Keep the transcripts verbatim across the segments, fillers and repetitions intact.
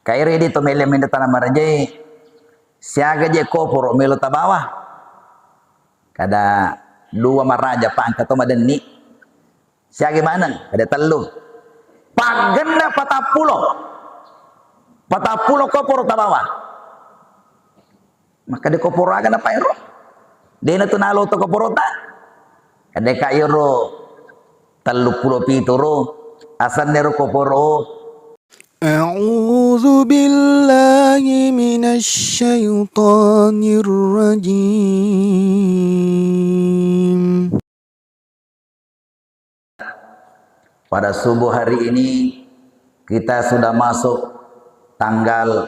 Kairo idi to mele mende tana marajae, siaga je koporo melo tabawa. Kada dua maraja pangka to madenni. Siaga maneng, kada tellu. Paggenna patappulo. Patappulo koporo tabawa. Makkeda koporo aga napa ero? Dena tu nalo to koporota. Kadeka ero telluppulo pitu ro. Asanna ero koporo. أعوذ بالله من الشيطان الرجيم. Pada subuh hari ini kita sudah masuk tanggal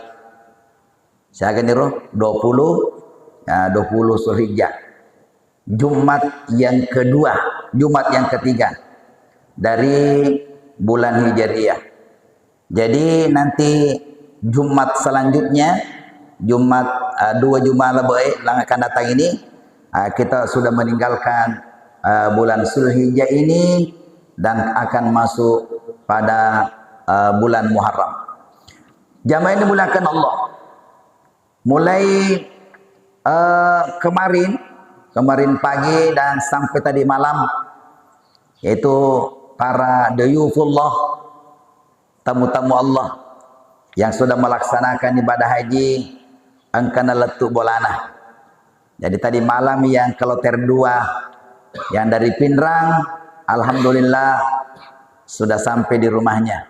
siaga niro? Dua puluh, ya, dua puluh Zulhijjah. Jumat yang kedua, Jumat yang ketiga dari bulan Hijriah. Jadi nanti Jumat selanjutnya, Jumat, eh, dua Jumat lebih yang akan datang ini, eh, kita sudah meninggalkan, eh, bulan Zulhijjah ini dan akan masuk pada, eh, bulan Muharram. Jamaah yang dimuliakan Allah, mulai, eh, kemarin, kemarin pagi dan sampai tadi malam, yaitu para duyufullah, tamu-tamu Allah yang sudah melaksanakan ibadah haji, engkana lettu bolana. Jadi tadi malam yang kloter dua yang dari Pinrang, alhamdulillah sudah sampai di rumahnya.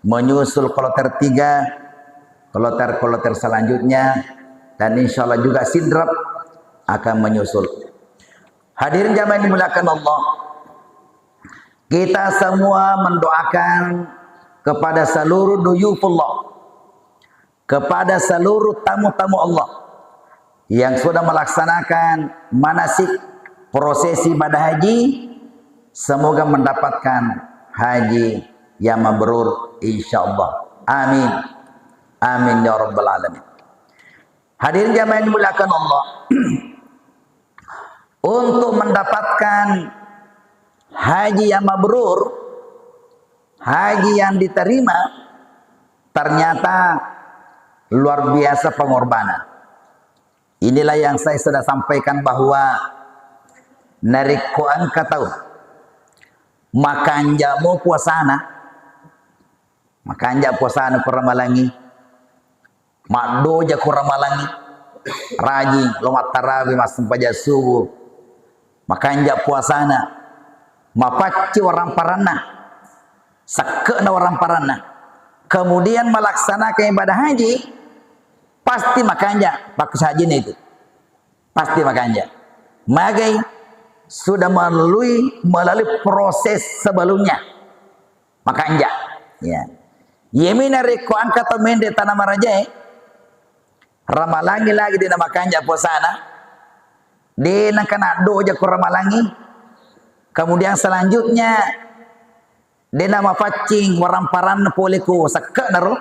Menyusul kloter tiga, kloter-kloter selanjutnya, dan insya Allah juga Sidrap akan menyusul. Hadirin jamaah yang dimuliakan Allah, kita semua mendoakan kepada seluruh duyufullah, kepada seluruh tamu-tamu Allah yang sudah melaksanakan manasik prosesi ibadah haji, semoga mendapatkan haji yang mabrur, insya Allah. Amin. Amin ya rabbal alamin. Hadirin jamaah yang dimuliakan Allah, untuk mendapatkan haji yang mabrur, haji yang diterima, ternyata luar biasa pengorbanan. Inilah yang saya sudah sampaikan bahwa narekko engka tau makanja mo puasana, makanja puasana ko ramalangi, maddoja ko ramalangi, rajing lo mattarawe, massempajang subuh, makanja puasana, mapacci waramparanna, sekke'na waramparanna, kemudian melaksanakan ibadah haji, pasti makanja pakkusa hajinna itu. Pasti makanja. Magai sudah melalui, melalui proses sebelumnya. Makanja. Ya. Yemi narekko engka to mende tana marajae, ramalangi lagi de namakanja puasana, de nengka naddoja ko ramalangi, kemudian selanjutnya de namapaccing waramparanna pole ko sekke'na ro,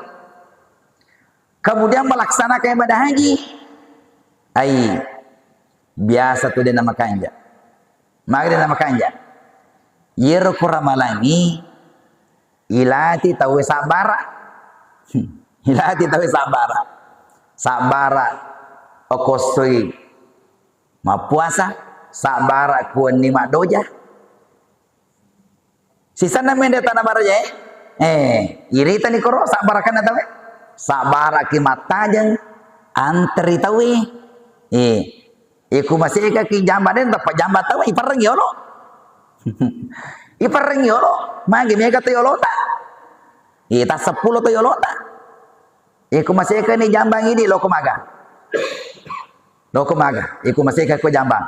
kemudian melaksanakan ibadah haji, ai, biasa tu de namakanja. Magi de namakanja? Yero ko ramalangi, ilati tauwe sabbara. Ilati tauwe sabbara. Sabbara okossoi mappuasa, sabbara kuwenni maddoja. Sisenna mende tana marajae, eh, iritani koro sabbarakanna tauwe. Sabbaraki mattajeng, anteri tauwe. Eh, iku masekaki jamba den, tappa jamba tauwe, iperrengi yolo. Iperrengi yolo, magi mega to yolota. Eh, tasseppulo to yolota. Iku masekani jambang idi loko maga. Loko maga, iku maseka ko jambang.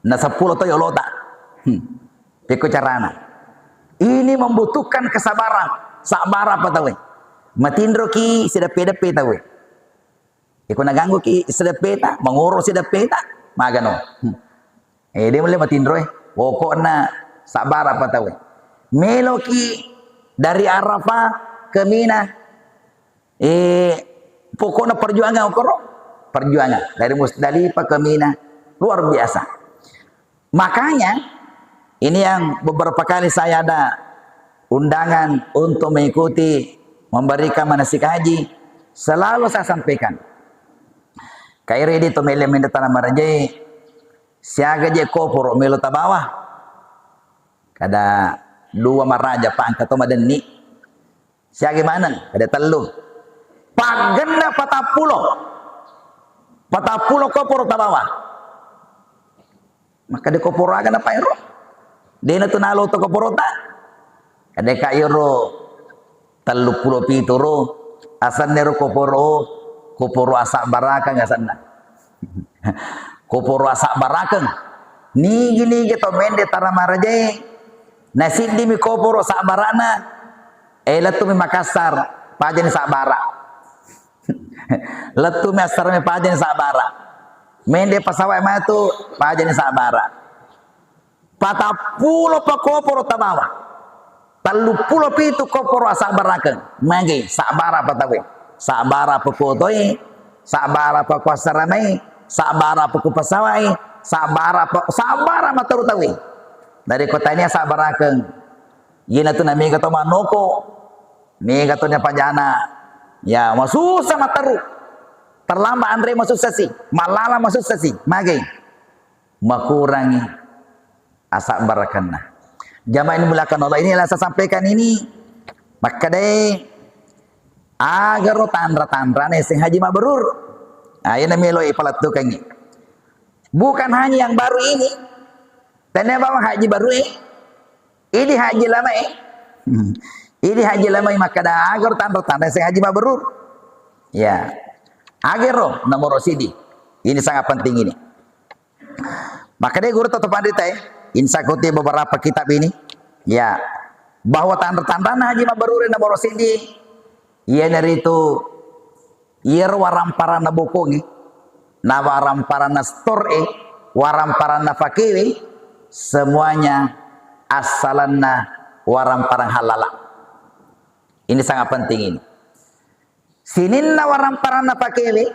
Na seppulo to yolota. Hmm. Pekko carana. Ini membutuhkan kesabaran. Sabar apa tauwe? Matinroki sideppe-deppe tauwe. Iko nagangguki sideppeta, mangoro sideppeta, magano. Hmm. Eh, de mulle matinro, eh. Pokokna sabar apa tauwe? Meloki dari Arafah ke Mina. Eh, pokokna perjuangan okoro, perjuangan dari Musdalifah ke Mina, luar biasa. Makanya ini yang beberapa kali saya ada undangan untuk mengikuti memberikan manasik haji. Selalu saya sampaikan. Kairi di to mele mende tana marajae, siaga je koporo melo tabawa. Kada dua maraja pangka to madenni. Siaga maneng, kada tellu. Paggenna patappulo. Patappulo koporo tabawa. Makkeda koporo aga napaero? Dena tu nalo to koporota. Kadeka iyaro telluppulo pitu ro, asenna ro koporo, koporo asabbarakeng asenna. Koporo asabbarakeng. Nigi-nigi to mende tara marajae, nasiddimi koporo sabbarana, eh, lettumi Makassar, pajani sabbara. Lettumi assarami pajani sabbara. Mende pesawat matu, pajani sabbara. Patappulo pa koporo tabawa. Telluppulo pitu koporo asabbarakeng. Magi, sabbara pa tauwe. Sabbara pa kotoi, sabbara pa kuassaramai, sabbara pa kupasawai, sabbara pa, sabbara mataru tauwe. Dari kotania sabbarakeng. Iyana tu namega to manoko. Mega to napajana. Ya, masussa mataru. Terlambat anre masussa si. Malala masussa si. Magi. Makurangi asabbarakenna. Jamaah yang dimuliakan Allah, ini yang saya sampaikan ini, makkedai agaro tanra-tanrana sing haji mabrur. Nah, ini melo ipalettukangi. Bukan hanya yang baru ini, tanya bawa haji baru eh, ini haji lama eh. Hmm. Ini haji lama eh, makkeda agaro tanra-tanrana sing haji mabrur. Ya, agaro nomor sidi. Ini sangat penting ini. Makkedai guru to panrita, eh, insakuti beberapa kitab ini, ya, bahwa tanra-tanrana haji mabrure nomor sidi, iyanaritu iyaro waramparanna bokongi, na waramparanna store e, waramparanna fakewe, semuanya assalanna waramparang halala. Ini sangat penting ini. Sininna waramparanna fakewe,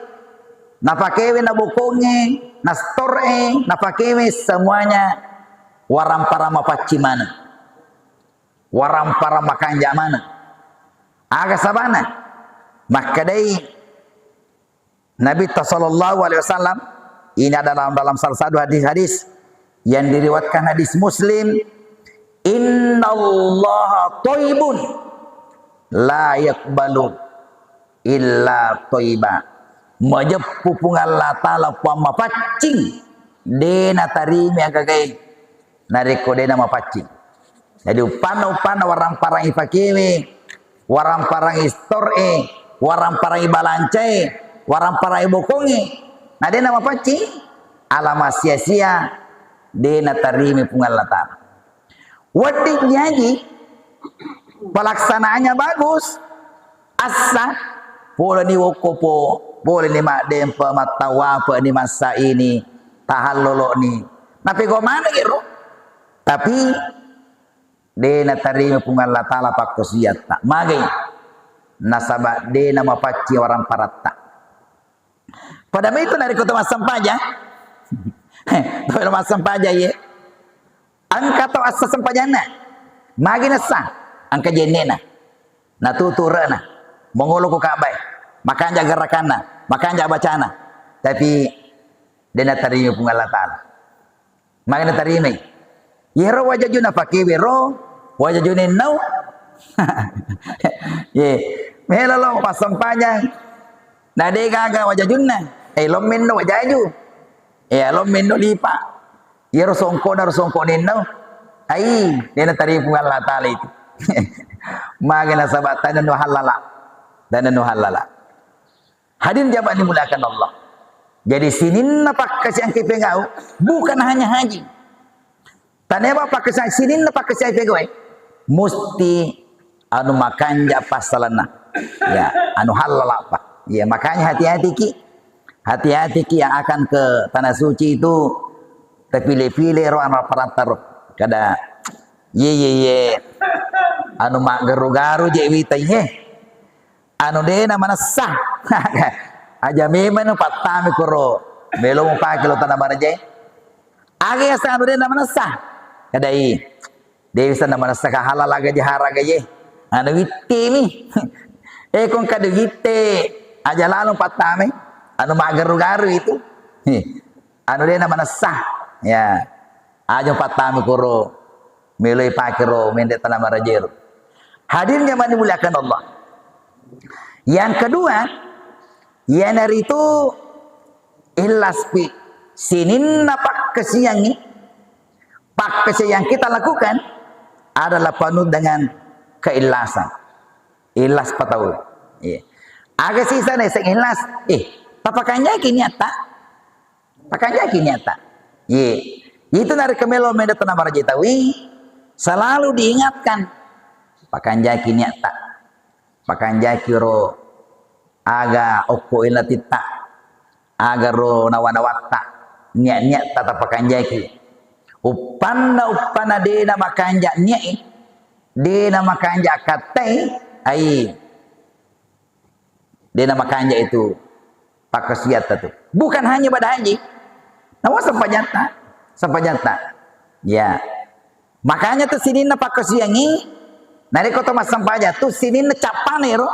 nafakewe, nabokongnge, nastor'e, nafakewe, semuanya warampara mapaccing maneng. Warampara makanja maneng. Aga sabana? Makkedai Nabitta sallallahu alaihi wasallam, ini ada dalam, dalam salah satu hadis-hadis yang diriwayatkan hadis Muslim, "Innallaha thayyibun la yaqbalu illa thayyiba." Majeppu Puang Allah Ta'ala, Puang mapaccing, de natarimi agagae narekko de namapaccing. Jadi uppanna, uppanna warang-parang ifakewe, warang-parang istor'e, warang-parang ibalancae, warang-parang ibokongnge, na de namapaccing, alama sia-sia, de natarimi Puang Allah Ta'ala. Wedding jaji, pelaksanaannya bagus, assa, poleni wokkopo, poleni maddempe, mattawape ni massa ini, tahallolo ni. Napego maneng ero. Tapi de natarima Puang Allah Ta'ala pakkosiatta. Magai? Nasaba de namapaccing waramparatta. Pada itu narekko to massempajang, to massempajang ye. Engka to assa sempajanna. Magi nassa? Engka jennena. Natutu re'na. Mangolo ko Ka'bae. Makanja gerakanna, makanja bacana. Tapi de natarima Puang Allah Ta'ala. Magi natarimai? Yero wajaju napakewe ro, wajaju nennau. Ye, melo lo passempajang. Na de gaga wajajunna. Eh, lo menno wajaju. Eh, lo menno lipa. Yero songkona ro songko nennau. Ai, de natarima Puang Allah Ta'ala itu. Magi nasaba tanennu hallala. Tanennu hallala. Hadirin jamaah dimuliakan Allah. Jadi sininna pakkasiang kipegau bukan hanya haji. Taneba pakkasiang, sininna pakkasiang pegau, eh, musti anu makanja passalanna. Ya, anu halal apa. Ya, makanya hati-hati ki. Hati-hati ki yang akan ke tanah suci itu terpilih-pilih ro anu parantaro. Kada ye ye ye anu maggaru-garu je witai, eh. Anu de namanessa. Aja memang nu pattami koro. Melo mupake lo tana maraja. Aga yaseng anu de namanessa. Kadai. De bisa namanessa ka halal aga je haraga je. Anu wittimi. Eh, kong kadu witte. Aja lalo pattamai, anu maggaru-garu itu. Heh. Anu dena manessa. Ya. Aja pattamai koro meloi pakiro mende tana marajero. Hadirin yang dimuliakan Allah. Yang kedua, iyanaritu ikhlas pi sininna pakkasiangngi, pakkasiang yang kita lakukan adalah penuh dengan keikhlasan. Ikhlas patau. Iya. Aga sisana seng ikhlas? Eh, tapakanjaki niatta. Pakanjaki niatta. Iya. Itu narekko melo meda tana maraja tawi, selalu diingatkan. Pakanjaki niatta. Pakanjaki ro aga okko ilatitta. Aga ro nawa-nawatta. Niat-niatta tapakanjaki. Uppanna, uppanna dena makanja niat, dena makanja akattai, ai. Dena makanja itu pakkasiatta tu. Bukan hanya ibadah haji. Nawa sempajatta, sempajatta. Ya. Makanya tu sininna pakkasiangngi, narekko to massempajang tu sininna cappana ero,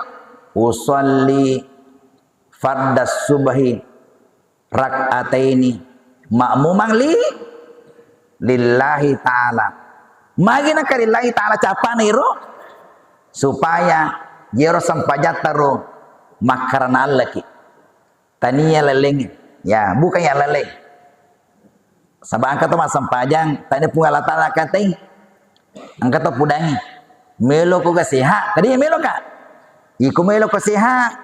usalli fardas subhi rak'ataini ma'muman li lillahi ta'ala. Magi naka lillahi ta'ala cappana ero? Supaya yero sempajatta ro makkarana allaki. Tania leleng. Ya, bukan yang leleng. Saba engka to massempajang, tania Puang Allah Ta'ala katai. Engka to pudangi. Melo ko ga sehat. Tadi ya melo ka. Iko melo ko sehat.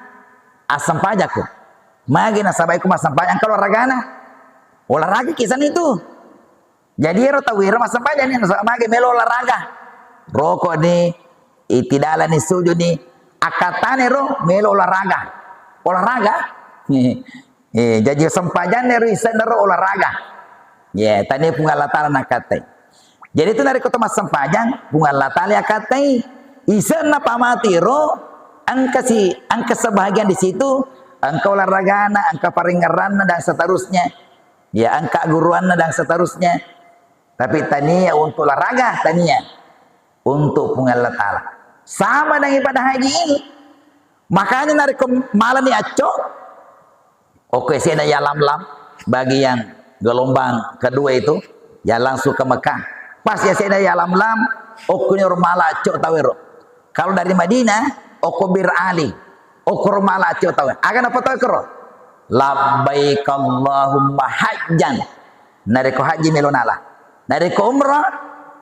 Assempajakko. Magi nasaba iko massempajang engka olahragana. Olahraga kisan itu. Jadi ero tau ero massempajang ni, nasaba magi melo olahraga. Rokok ni, itidala ni, sujud ni, akatane ro melo olahraga. Olahraga? Eh, jadi sempajang ero isenna ro olahraga. Ya, tania Puang Allah Ta'ala nakatai. Jadi itu narekko to massempajang, Puang Allah Ta'ala akatai. Isenna pamati ro, engka si, engka sebahagian di situ, engka olahragana, engka paringeranna dan seterusnya. Ya, engka guruanna dan seterusnya. Tapi tania untuk olahraga, tania untuk Puang Allah Ta'ala. Sama dengan ibadah haji ini. Makanya narekko malani acco, okko yase'na Yalamlam, bagi yang gelombang kedua itu, yang langsung ke Mekah. Pas yase'na Yalamlam, okko ni ro mala acco tau ero. Kalau dari Madinah, okko Bir Ali, okko ro mala acco tau. Aga napatau kero? Labbaik Allahumma hajjan. Narekko haji melo nala. Narekko umrah,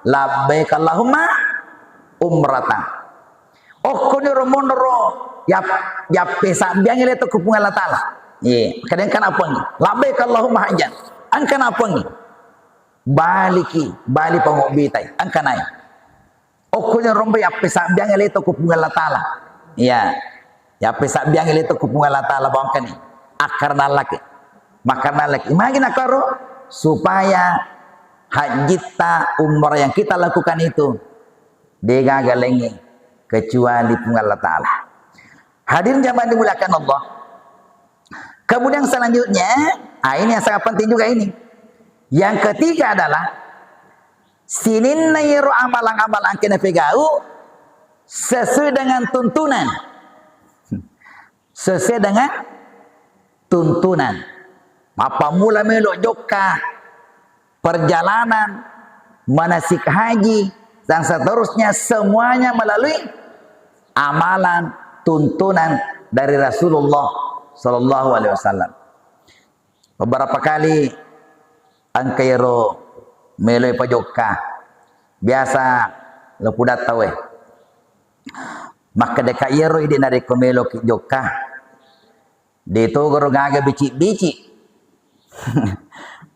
labbaik Allahumma umratan. Okko ni ro monro yap-, yappe sabbiangi leto ku Puang Allah Ta'ala. Ye, kada engka napengi. Labbaik Allahumma hajjan. Engka napengi. Baliki, bali pangobbitai. Engka nai. Okko ni rombo yappe sabbiangi leto ku Puang Allah Ta'ala. Iya. Yappe sabbiangi leto ku Puang Allah Ta'ala bawangkani. Akkarna laki. Makkarna laki. Magi nakaro supaya hajitta umrah yang kita lakukan itu degaga lengi kecuali Puang Allah Ta'ala. Hadirin jamaah dimuliakan Allah. Kemudian selanjutnya, ah, ini yang sangat penting juga ini. Yang ketiga adalah sininna yero amalan-amalan engka napegau sesuai dengan tuntunan. Sesuai dengan tuntunan. Mappammula melo jokka perjalanan, manasik haji, dan seterusnya, semuanya melalui amalan tuntunan dari Rasulullah sallallahu alaihi wasallam. Beberapa kali engka ero melo pajokka. Biasa lo pudatta we. Makkeda ka iyaro idi narekko meloki jokka. De togoro gaga bicik-bicik.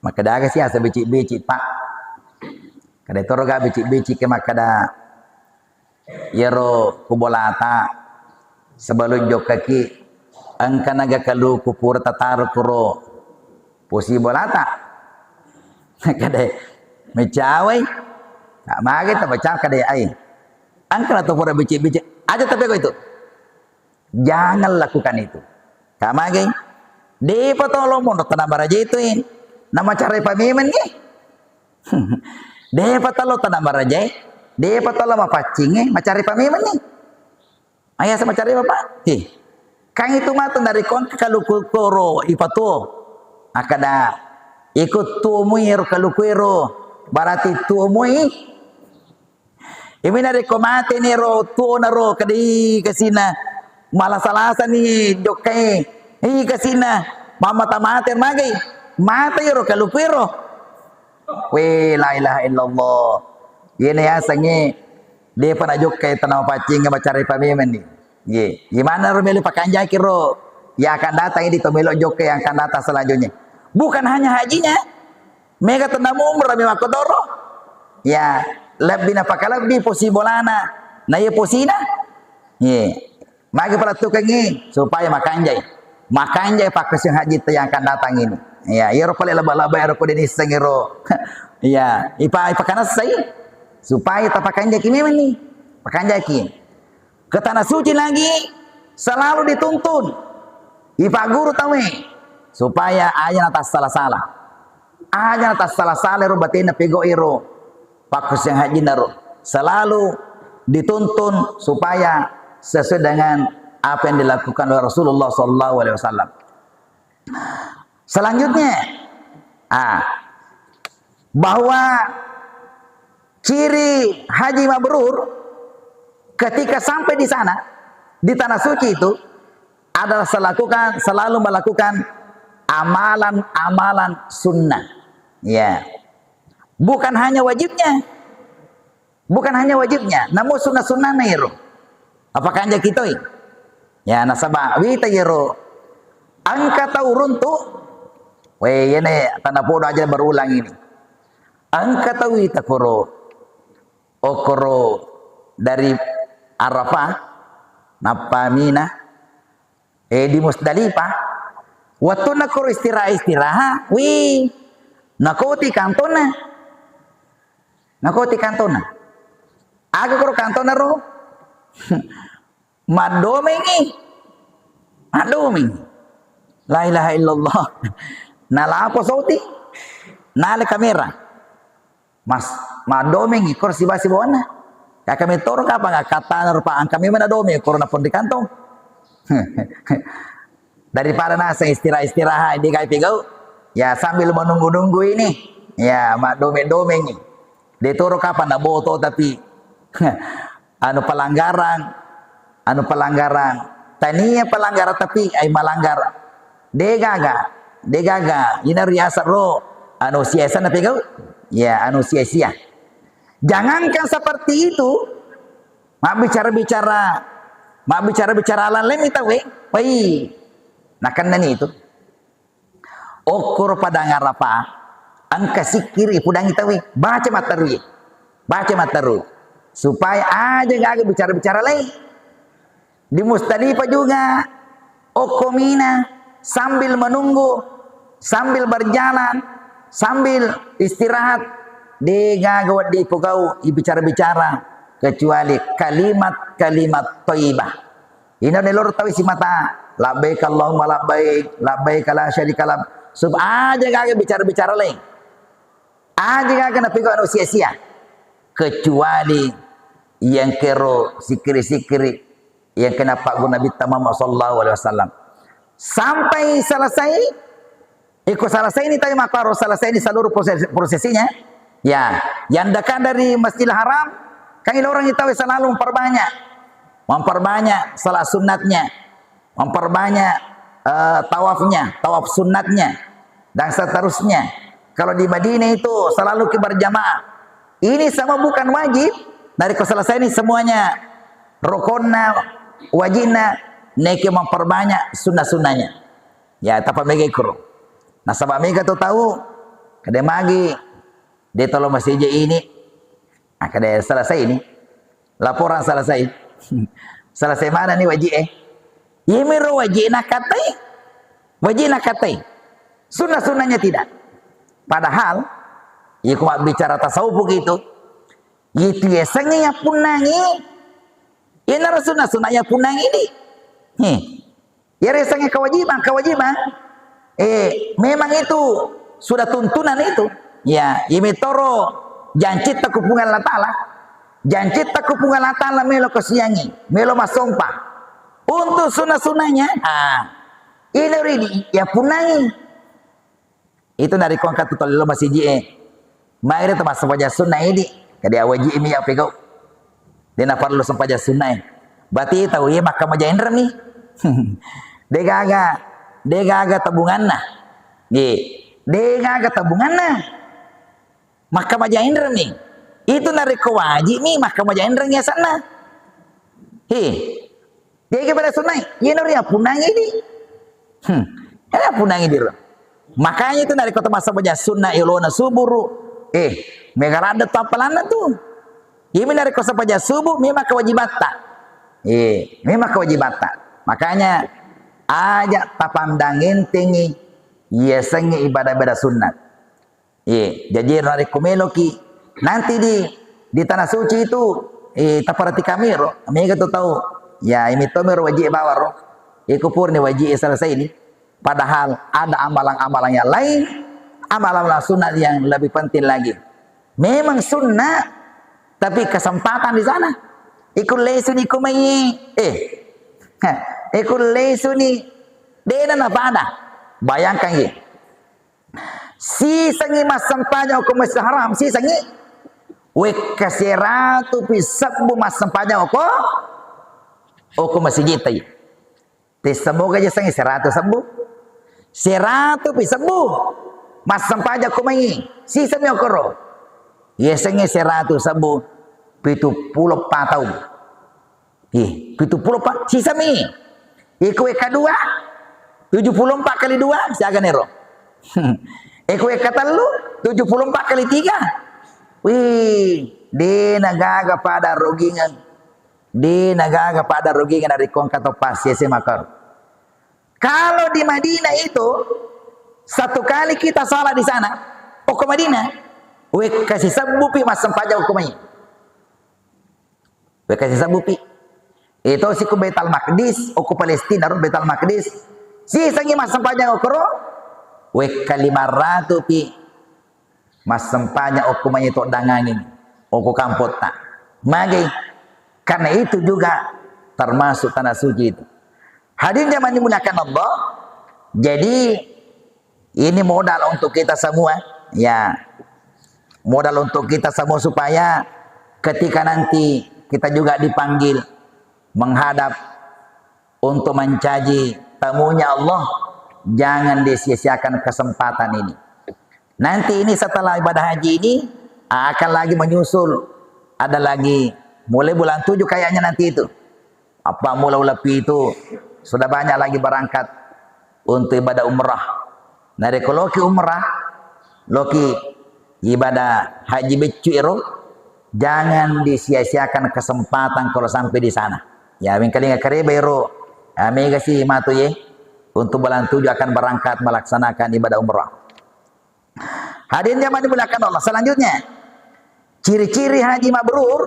Makkeda aga siasa bicik-bicik, Pak? Kada toro gaga bicik-bicik ke makkeda, iyaro ku bolata sebelum jokkaki engka naga kaluku pura tataro kuro posi bolata. Kada mecawai. Tak mage tak baca kada ai. Engka na to pura bicik-bicik. Aja tapi itu. Jangan lakukan itu. Kamage? Depa to lo monro tana maraja itu, eh. Nama cara pamemeng ni? Depa to lo tana maraja, eh. Depa to lo mapaccing, eh. Macari pamemeng ni. Ayah sama cari apa, Pak? Hih. Kan itu matu narekko engka kaluku koro ipatuo. Akkeda, iko tuomui ero kaluku ero, berarti tuomui. Imi narekko mateni ero tuona ro, keda i kasina, malasa-lasani jokkae. I kasina, mammata mate magai. Mate ero kaluku ero. We, la ilaha illallah. Iyena yasengnge depa najokkai tana mapaccing, macarepa memenni. Ye, imanna ro melo pakanjaki ro. Ya akan datang ini to melo jokkai yang akan datang selanjutnya. Bukan hanya hajinya. Mega tennamu umrah mi makkotoro. Ya, lebbi napakalebbi posi bolana. Na iya posina. Ye. Magi palettukengngi supaya makanjai. Makanjai pakkasiwiang haji yang akan datang ini. Ya, iyaro pale laba-laba ero ko denisseng ero. Ya, ipa ipakanessai supaya tapakanjaki memang nih. Pakanjaki. Ke tanah suci lagi selalu dituntun. Ipagguru tawe supaya aja natassala-sala. Aja natassala-sala ero batena pegau ero. Pakkasiwiang hajinna ro selalu dituntun supaya sesuai dengan apa yang dilakukan oleh Rasulullah sallallahu alaihi wasallam. Selanjutnya, ah, bahwa ciri haji mabrur ketika sampai di sana, di tanah suci itu adalah selakukan, selalu melakukan amalan-amalan sunnah. Ya. Bukan hanya wajibnya. Bukan hanya wajibnya, namun sunnah-sunnahna ero. Apa kanja kitoi? Ya, nasaba wita ero. Engka tau runtu. We, yene tanda podo aja berulang ini. Engka tau wita koro. Okoro dari Arafah, nappa Mina, eh, di Musdalifah, wettunna koro istirahat-istirahat, wih, nakoti kantonna. Nakoti kantonna. Aga koro kantonna ro? Maddomengi. Maddomengi. La ilaha illallah. Nalapo sauti. Nale kamera. Mas, maddomengi koro siba-sibawanna. Kaka metoro kapang akkattana rupa angka memang nadomeng koro napon di kantong. Daripada naseng istirahat-istirahat, di kai pigau. Ya, sambil menunggu-nunggu ini. Ya, maddomeng-domengi. De toro kapang naboto tapi anu pelanggaran, anu pelanggaran. Tania pelanggaran tapi ai melanggar. Degaga, degaga. Ina riasa ro anu sia-sia napegau. Ya, anu sia-sia. Jangankan seperti itu, mabbicara-bicara, mabbicara-bicara alang lemi tawe, wai, nakennani itu. Okkoro padang Arafah, engka sikkiri pudangi tawe, baca matteru ye. Baca matteru. Supaya aja gaga bicara-bicara lain. Di Musdalifah juga, okko Mina, sambil menunggu, sambil berjalan, sambil istirahat, de gaga wedding ipogau, ibicara-bicara, kecuali kalimat-kalimat thayyibah. Ina nelor tawi simata, labbaik Allahumma labbaik, labbaik la syarika lak. Sub aja gaga bicara-bicara lain. Aja gaga napigau anu sia-sia. Kecuali yang kero sikiri-sikiri yang kena pagguna Nabitta Muhammad sallallahu alaihi wasallam. Sampai selesai, iko selesai ini tadi makaro selesai ini seluruh proses, prosesinya. Ya, yang dekat dari Masjidil Haram, kan ini orang itu selalu memperbanyak, memperbanyak salat sunnatnya, memperbanyak eh, tawafnya, tawaf sunnatnya, dan seterusnya. Kalau di Madinah itu selalu ki berjamaah. Ini semua bukan wajib. Dari ko selesai ini semuanya rukonna, wajibna, neke memperbanyak sunnah-sunnahnya. Ya, tapa mega ikro. Nasaba mega tu tahu, kada magi, de tolo masih ini, ah, kada selesai ini. Laporan selesai. Selesai mana nih wajib eh? Iya mero wajib nakatai. Wajib nakatai. Sunnah-sunnahnya tidak. Padahal, iya ku bicara tasawuf gitu. Itu ya sengi ya punangi. Ini sunnah-sunnah ya punangi di. Nih. Iyaro yasengnge kewajiban, kewajiban. Eh, memang itu sudah tuntunan itu. Ya, imitoro jancitta ku Puang Allah Ta'ala. Jancitta ku Puang Allah Ta'ala melo kasiangi, melo massompa. Untuk sunnah-sunnahnya, ah, ini ri di, ya punai. Itu narekko engka tu tollo masiji e. Mairi tu massempajang sunna idi. Kadi awaji mi ya pegau. De naparlu sempajang sunna e. Berarti tau iya makka majaenreng ni. Degaga, degaga tabunganna. Ye, degaga tabunganna. Makka majaenreng mi. Itu narekko waji mi makka majaenreng yasanna. He. De'ga pada sunnae, iyana riappunnangi di. Hmm. Riappunnangi di ro. Makanya itu narekko to massempajang sunna yolona suburu, eh, mega ladde tu appalanna tu. Iyami narekko sempajang subuh memang kewajibatta. Eh, memang kewajibatta. Makanya aja tapandang entengi yasengnge ibadah-ibadah sunnat. Iya, jaji narekko meloki nanti di, di tanah suci itu, eh, taperhatikan miro, mega tu tau, ya, imi to miro wajib bawa ro, iko purni wajib selesai ini. Padahal ada amalan-amalan yang lain, amalan-amalan sunnah yang lebih penting lagi. Memang sunnah, tapi kesempatan di sana. Iko lesuni ko mai, eh, ha, iko lesuni, dena napada. Bayangkan ye. Sisengngi massempajang okko Masjidil Haram, sisengngi. Wekka seratu pi sebbu massempajang okko, okko masjid tai. Tessa moga je sengngi seratu sebbu. Seratu pi sebbu massempajang okko mai. Sisengngi okkoro. Yasengngi seratu sebbu pitu pulo pa taung. Ih, pitu pulo pa, sisami. Iko wekka dua, tujuh puluh empat kali dua, siaga nero. Iko wekka tellu, tujuh puluh empat kali tiga. Wih, de nagaga pada rogingeng. De nagaga pada rogingeng dari kongka to pas S M A kor. Kalau di Madinah itu, satu kali kita salat di sana, okko Madinah, wekka sisebbu pi massempajang okko mai. Wekka sisebbu pi. Itu siku Baitul Maqdis, okko Palestina ro Baitul Maqdis. Sisengngi massempajang okkoro, wekka lima ratu pi massempajang okko mai to dangangi, okko kampotta. Magai? Karena itu juga termasuk tanah suci itu. Hadirin jamaah dimuliakan Allah. Jadi, ini modal untuk kita semua, ya. Modal untuk kita semua supaya ketika nanti kita juga dipanggil menghadap untuk mencaji tamunya Allah, jangan disia-siakan kesempatan ini. Nanti ini setelah ibadah haji ini akan lagi menyusul, ada lagi mulai bulan tujuh kayaknya nanti itu. Apa mula ulepi itu sudah banyak lagi berangkat untuk ibadah umrah. Narekko loki umrah, loki ibadah haji beccu ero, jangan disia-siakan kesempatan kalau sampai di sana. Ya, mengkalinga kareba ero, ya, mega si matu ye, untuk bulan tujuh akan berangkat melaksanakan ibadah umrah. Hadirin jamaah dimuliakan Allah. Selanjutnya, ciri-ciri haji mabrur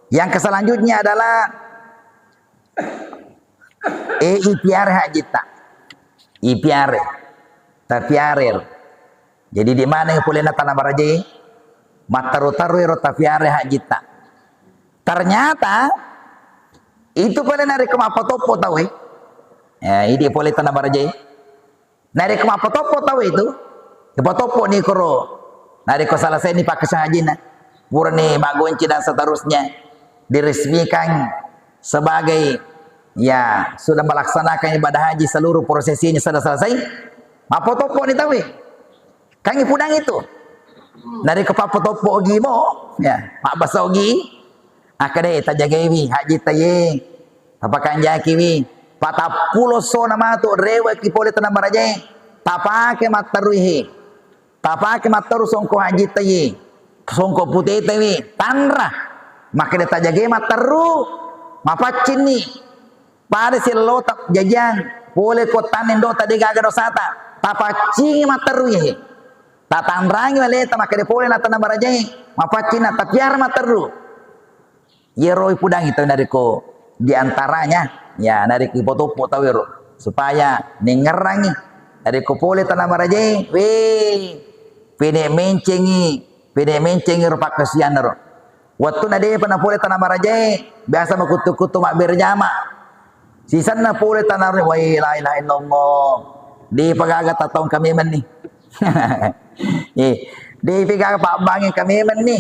yang keselanjutnya adalah, eh, ipiare hajitta. Ipiare. Tapiare. Jadi di mana yang polena tanah barajai? Mattaru-taru ero tapiare hajitta. Ternyata itu pole narekko mappatoppo tau, eh. Ya, idi pole tanah barajai. Narekko mappatoppo tau itu, ipatoppo ni koro. Narekko selesai ni pakkasiang hajina, purani maggonci dan seterusnya, diresmikan sebagai, ya, sudah melaksanakan ibadah haji seluruh prosesinya sudah selesai, mappatoppo ni tau e. Kan ipudang itu. Narekko pappatoppo ogi mo, ya, mabbasa ogi, Akkeda, "Eh, tajagaiwi hajjitta ye, tapakanjakiwi, patappulo essona matu reweki pole tana marajae, tapake matterui he, tapake matteru songko hajjitta ye, songko putetawi, tanra." Makkeda, "Tajagai matteru, mapaccinni." Pada siellota jajiang, pole kottanna indota degaga dosata, tapaccingi matterui he. Tatanrangi aleta makkeda pole na tana marajae, mapaccinna tapiara matteru. Iyaro ipudangi tau narekko di antaranya, ya, narekko ipatoppo tau ero, supaya nengngerangi. Narekko pole tana marajae, we, pene mencengi, pene mencengi ro pakkasianna ro. Wettunna depa napole tana marajae, biasa makuttu-kuttu mabbere jama. Sisenna pole tanaro, wai, la ilaha illallah. Depa gaga tataung kami menni. Eh, depa gaga pabbangi kami menni.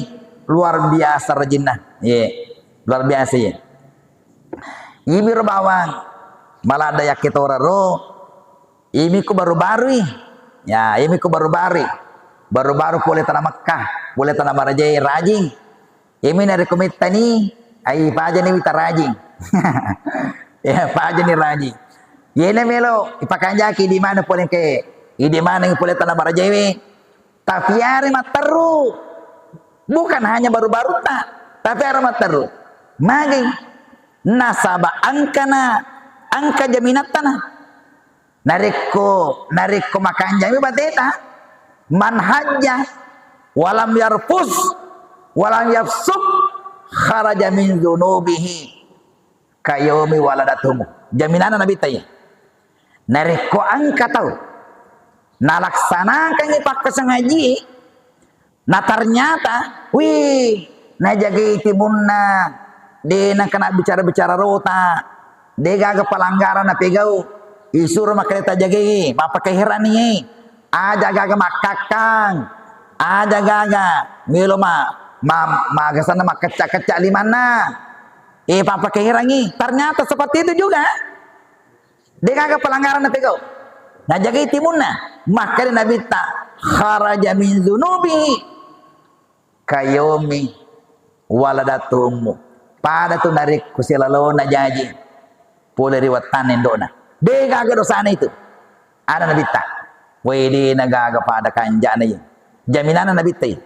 Luar biasa rajinna. Ye. Luar biasa ye. Ibiro bawang maladda yakketoraro. Imi ko baru-barui. Ya, imi ko baru-barui. Baru-baru pole tana Mekkah, pole tana marajae rajing. Imi narekko mettani, ai pajani wita rajing. Ya, pajani rajing. Yena melo ipakanjaki di mana pole ke, di mana pole tana marajaewe. Tapi are matteru. Bukan hanya baru-baru ta, tapi are matteru. Magi nasaba angkana, angka jaminattana. Narekko, narekko makanjami bateta, man hajja walam yarfus walam yafsuk kharaja min dzunubihi kayaumi waladatumu. Jaminanna Nabitta iya. Narekko engka tau nalaksanakangngi pakkoseng haji, na ternyata, wih, najagai timunna, de nakana bicara-bicara rota, de gaga pelanggaran napegau, isuro makale tajagai, mappakaiherani, aja gaga makkakkang, aja gaga melo ma, ma, magasanna makkecca-kecca limanna. Eh, pappakaiherangi. Ternyata seperti itu juga. De gaga pelanggaran napegau. Najagai timunna. Makkeda Nabitta, kharaja min dzunubi kayaumi waladatu ummu. Pada tu narekko silalona jaji pole ri wettanna indona. De gaga dosana itu. Ada Nabitta. Wai, de na gaga pada kanjana iya. Jaminanna Nabitta iya.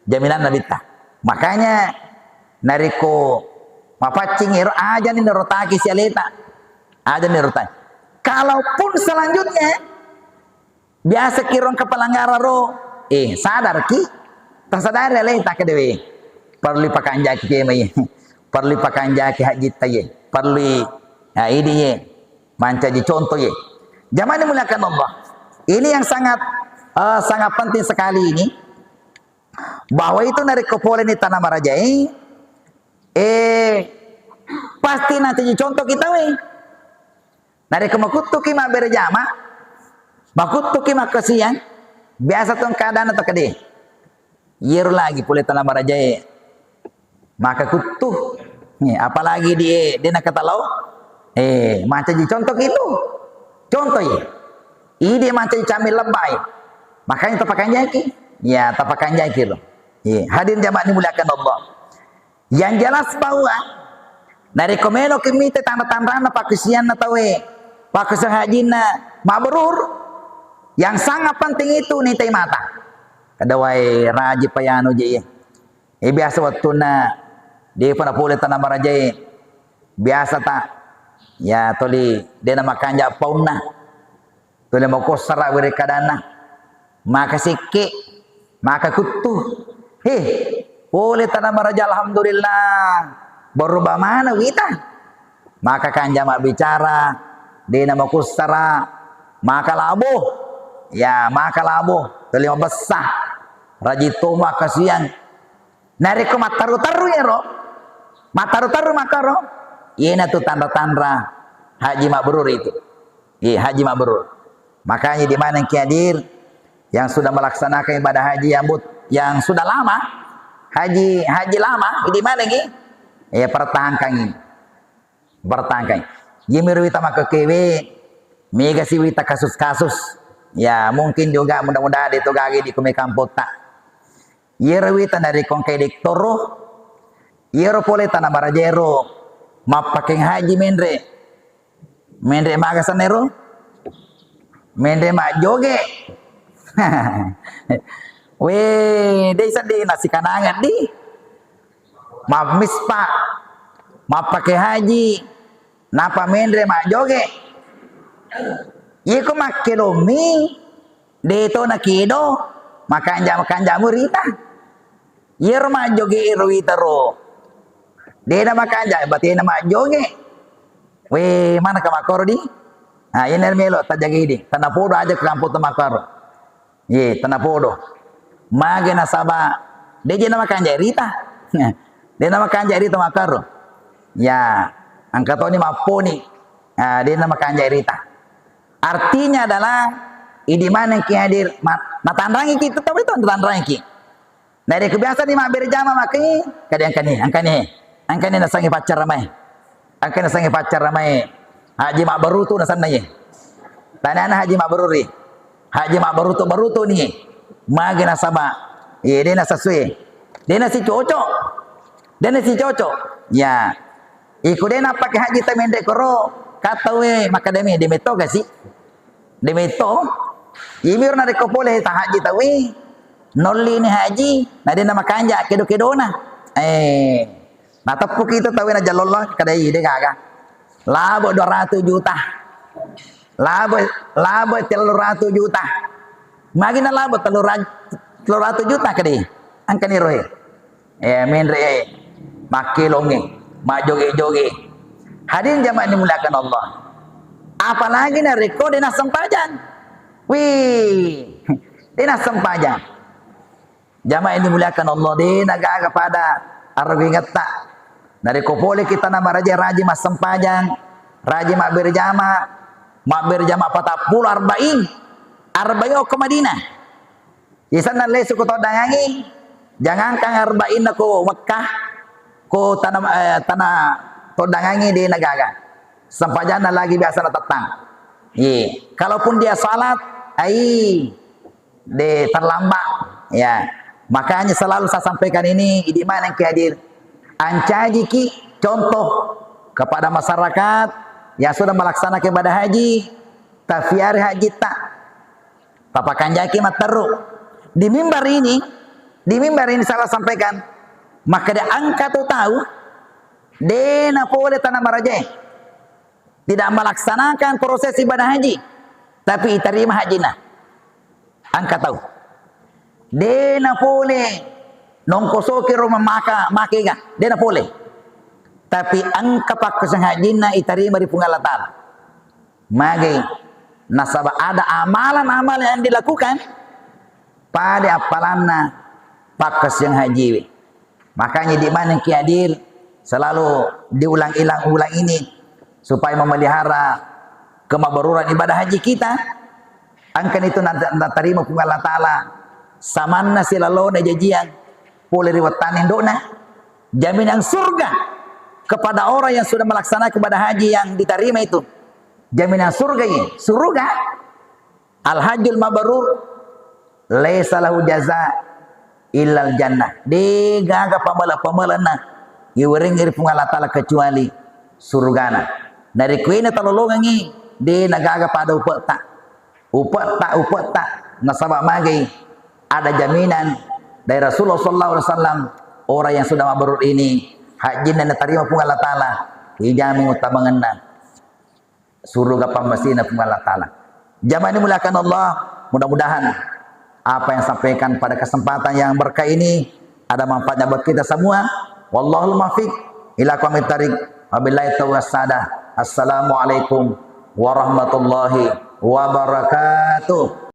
Jaminanna Nabitta. Makanya narekko mapaccing ero, ajani narotaki sialeta. Ajani narotaki. Kalaupun selanjutnya biasa kiro engka pelanggaran ro, eh, sadarki, tasadari aleta kedewe. Perlu pakanjaki kema iya. Perlu pakanjaki hajitta iya. Perlu, ya, ini iya. Mancaji contoh ye. Jamaah dimuliakan Allah. Ini yang sangat, eh, sangat penting sekali ini, bahwa itu narekko pole ni tana marajae, eh, pasti nanti contoh kita we. Narekko makuttuki mabbere jama, makuttuki makkasiang, biasa tong keadaan atau kede. Iyaro lagi pole tana marajae maka kuttu. Nih, apalagi di, de nakatalau. Eh, mancaji contoh itu. Contoh ye. Ide mancaji camin lebbai. Makanya tapakanjaki. Ya, tapakanjaki lo. Iya, hadirin jamaah dimuliakan Allah. Yang jelas bahwa narekko meloki mita tanra-tanranna pakkasianna tauwe, pakkasiang hajinna mabrur, yang sangat penting itu nitai mata. Kada wae raji payanu je iya. Eh, biasa wettunna depa napole tana marajae, biasa ta, ya, toli de namakanja paunna, toli makossara were kadanna, maka sekke, maka kuttu. He, pole tana maraja, alhamdulillah, berubah mana wita? Maka kanja mabbicara, de namakussara, maka labo. Ya, maka labo, toli mabessa. Rajing to makkasiang. Narekko matteru-teru ero, matteru-teru makkaro, iyanatu tanra-tanra haji mabrur itu. Iya, haji mabrur. Makanya di mana ki hadir yang sudah melaksanakan ibadah haji yang but-, yang sudah lama, haji, haji lama, di mana ki? Ya, pertahankan ini. Bertangkai. Yemiro wita makkekewe, mega si wita kasus-kasus. Ya, mungkin juga mudah-mudahan de to gaga idi ko mai kampotta. Yero wita narekko engkai dektoro, yero pole tana maraja ero, mappakeng haji menre. Menre maga sanna ero? Menre majjoge. We, de sedding nasikanangeng di. Mammispa, mappake haji, napa menre majjoge. Iyeko makkedomi, de to nakedo, makanja-, makanja murita. Iyero majjoge ero witaro. De na makanja, batena majjoge. We, manaka makkoro di? Nah, iyena melo tajagei di. Tanapodo aja ke kampung makkoro. Ye, tanapodo. Mage nasaba, de je na makanja rita. De na makanja rita makkoro. Ya, engka toni mapponi. Ah, de' na makanja' rita. Artinya adalah, idi maneng ki hadir, ma-, natanrangi ki, tetap itu natanrangi ki. Narekko biasa ni mabbere jama makai, kade angkani, angkani, angkani nasengngi paccara mai. Angkani nasengngi paccara mai. Haji Mabbarutu nasenna ye. Tanana Haji Mabbaruri. Haji Mabbarutu-barutu ni. Magi nasaba. Ye, de' nasesue. De' nasicocok. De' nasicocok. Ya. Iko de' nappake haji ta menre' koro, kataue makkadami, de' metto gasi. De' metto. Imi ro narekko pole ta haji taue, nolli ni haji, na de' namakanja' kedo-kedona. Eh, nateppuki itu taue na jallollo, kadai de' gaga. Labo dua ratus juta. Labo, labo tellu ratu juta. Magi na labo tellu ra-, tellu ratu juta kade. Angkani rohe. Eh, menre, eh, makkelongnge, majjoge-joge. Hadirin jamaah yang dimuliakan Allah. Apalagi narekko de' nassempajang. Wih, de' nassempajang. Jamaah yang dimuliakan Allah, de' nagaga pada arogengetta. Narekko pole kita na maraja, rajin massempajang, rajin mabbere jama, mabbere jama patappulo arba'in, arba'in okko Madinah. Isanna lesu ko toddangangi, jangankan arba'in ko Mekkah, ko tanah, eh, tanah toddangangi de' nagaga. Sempajanna lagi biasa na tettang. Iya. Kalaupun dia salat, ai, de' terlambat. Ya. Makanya selalu saya sampaikan ini, idi maneng ki hadir. Ancajiki contoh kepada masyarakat yang sudah melaksanakan ibadah haji, tafiari haji ta. Tapakanjaki matteru. Di mimbar ini, di mimbar ini saya sampaikan, maka dia angkat tu tahu, de' na pole tanah marajae. Tidak melaksanakan proses ibadah haji, tapi iterima hajina. Angka tau. De' na pole nongkosoki ro mamaka, makega. De' na pole. Tapi angka pakkasiwiang hajinna iterima ri Puang Allah Ta'ala. Magai. Nasaba ada amalan-amalan yang dilakukan pada appalanna pakkasiwiang hajiwe. Makanya idi maneng ki hadir, selalu diulang-ulang ulang ini supaya memelihara kemabaruran ibadah haji kita. Angkan itu na-, natarima Puang Allah Ta'ala samanna silalona jajian pole ri wettanna indo'na. Jaminan surga kepada orang yang sudah melaksanakan ibadah haji yang diterima itu. Jaminan surga ini, surga. Al-hajjul mabrur laisa lahu jaza illal jannah. De' gaga pamela-, pamelaanna iwerengngi ri Puang Allah Ta'ala kecuali surgana. Narekko ina talolongengngi, de' nagaga pada upetta. Upetta, upetta. Nasaba magai ada jaminan dari Rasulullah sallallahu alaihi wasallam, orang yang sudah mabrur ini, hajjinna natarima Puang Allah Ta'ala, ijamin uttamangenna. Suruga pammasina Puang Allah Ta'ala. Jamaah dimuliakan Allah, mudah-mudahan apa yang sampaikan pada kesempatan yang berkah ini ada manfaatnya buat kita semua. Wallahul muwaffiq ila aqwamit thariq. Wabillahi taufiq wassadah. Assalamualaikum warahmatullahi wabarakatuh.